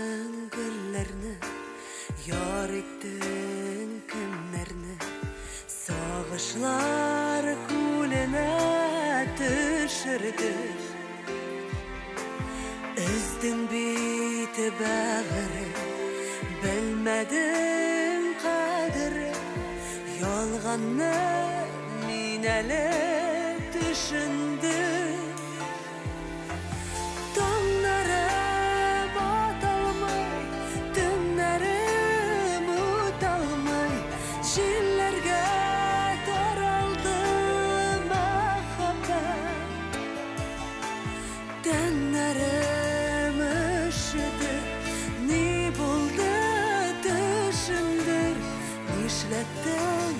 Аттың гөлләрне, яр иттең кемнәрне, сагышлар күленә төшердең. Өздең бит бәгырем, белмәдең кадерен, ялганны мин әле төшендем. Таңнарым аталмай, төннәрем үталмай, җилләргә таралды мәхәббәт. Тәннәрем өшеде, ни булды төшендер, нишләттең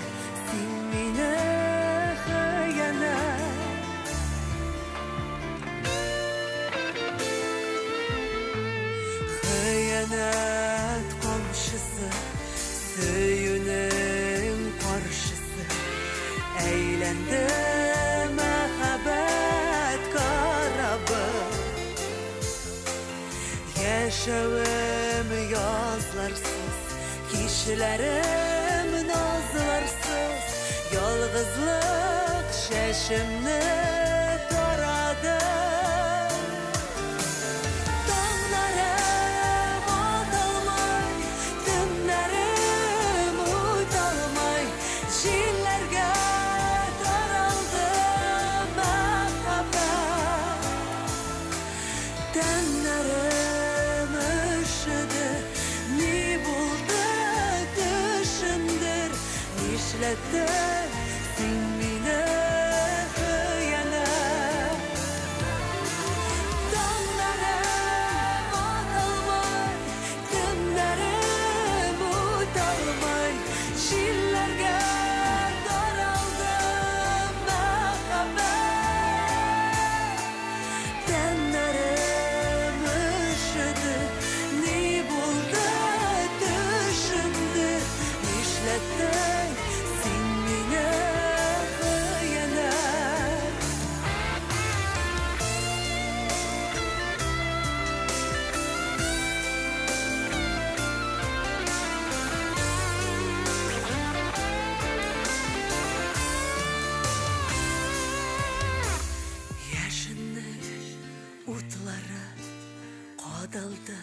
син мине хыянәт? Хыянәт камчысы, сөюнең каршысы, әйләнде мәхәббәт корабы. Яшәвем язларсыз, кичләрем назларсыз, ялгызлык чәчемне тарады. Таңнарым аталмай, төннәрем үталмай, җилләргә таралды мәхәббәт. Тәннәрем өшеде, ни булды төшендер, нишләттең син мине хыянәт? Таңнарым аталмай, төннәрем үталмай, җилләргә таралды мәхәббәт. Тәннәрем өшеде, ни булды төшендер, нишләттең син мине хыянәт? Яшеннең утлары кадалды,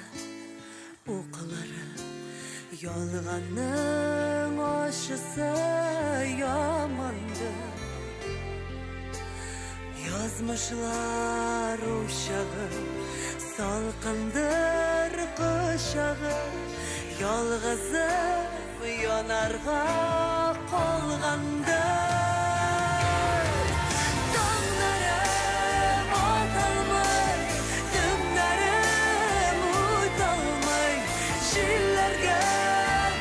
уклары, ялганның ачысы яманды. Язмышлар учагы, салкындыр кочагы, ялгызым янарга калганда. Таңнарым аталмай, төннәрем үталмай, җилләргә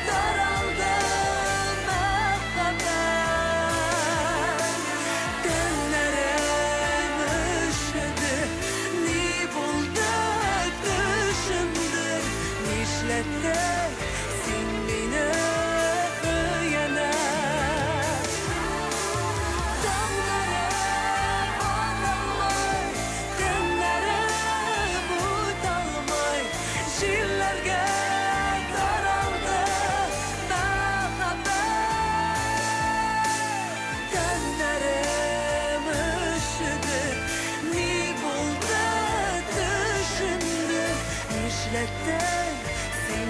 таралды мәхәббәт. Тәннәрем өшеде, ни булды төшендер, нишләттең син мине хыянәт? Таңнарым аталмай, төннәрем үталмай, җилләргә таралды мәхәббәт. Тәннәрем өшеде, ни булды төшендер, нишләттең син